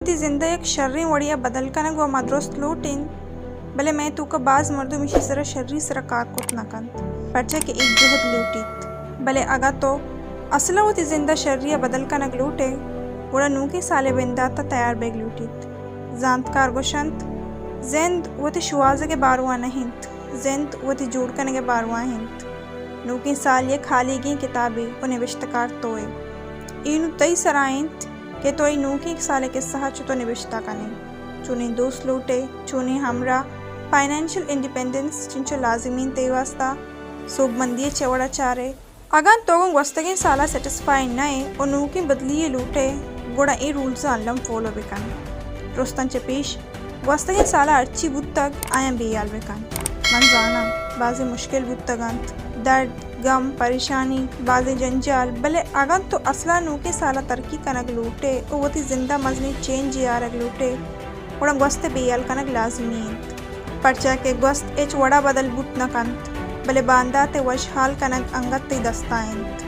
وتی زند ءَ یک شریں وڑے ءَ بدل کنگ ءَ ما درست لوٹ ایں، بلے مئے توک ءَ باز مردم ایشی سرا شری سرا کار کت نہ کنت، پرچا کہ اے جہد لوٹیت۔ بلے اگاں تو اصل ءَ وتی زند ءَ شری ءَ بدل کنگ لوٹ ئے، گڑا نوکیں سال ءِ بندات ءَ تیار بیگ لوٹیت۔ زانتکار گوش انت، زند وتی شوہازگ ءِ باروا نہ انت، زند وتی جوڑ کنگ ءِ باروا انت۔ نوکیں سال یک ہالیگیں کتابے ءُ نبشتہ کار تو ئے۔ اے نوں تئی سرا انت کہ تو اے نوکیں سال ءِ کسہ ءَ چتو نبشتہ کن ئے۔ چونیں دوست لوٹ ئے، چونیں ہمراہ، فنانشل انڈیپینڈنس چنچو لازمی انت تئی واستا، سوبمندی ءَ چہ وڑا چار ئے۔ اگاں تو گوں گوستگیں سال ءَ سیٹسفائی نہ ئے ءُ نوکیں بدلی یے لوٹ ئے، گڑا اے رولز ءَ الم فالو بکن۔ درستاں چہ پیش گوستگیں سال ءَ ہرچی بوتگ، آیاں بے ہیال بکن۔ من زاناں، بازیں مشکل بوتگ انت، درد، گم، پریشانی، بازیں جنجال، بلے اگاں تو اصل ءَ نوکیں سال ءَ ترقی کنگ لوٹ ئے ءُ وتی زند ءَ مزنیں چینجے آرگ لوٹ ئے، گڑا گوست ءِ بے ہیال کنگ لازمی انت، پرچا کہ گوست ہچ وڑا بدل بوت نہ کنت، بلے باندات ءِ وشحال کنگ انگت تئی دست ءَ انت۔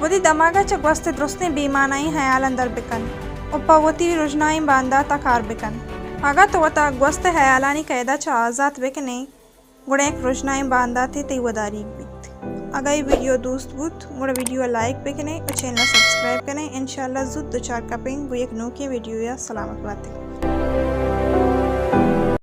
وتی دماگ ءَ چہ گوست ءِ درستیں بے مانائیں ہیالاں در بکن ءُ پہ وتی رژنائیں باندات ءَ کار بکن۔ اگاں تو وتا گوست ءِ ہیالانی قید ءَ چہ آزات بکن ئے، گڑا یک رژنائیں بانداتے تئی وداریگ بیت۔ اگاں اے ویڈیو دوست بوت، گڑا ویڈیو ءَ لائک بکن ئے ءُ چینل ءَ سبسکرائب کن ئے۔ انشاءاللہ زوت دچار کپیں گوں یک نوکیں ویڈیو ءَ۔ سلامت بات ئے۔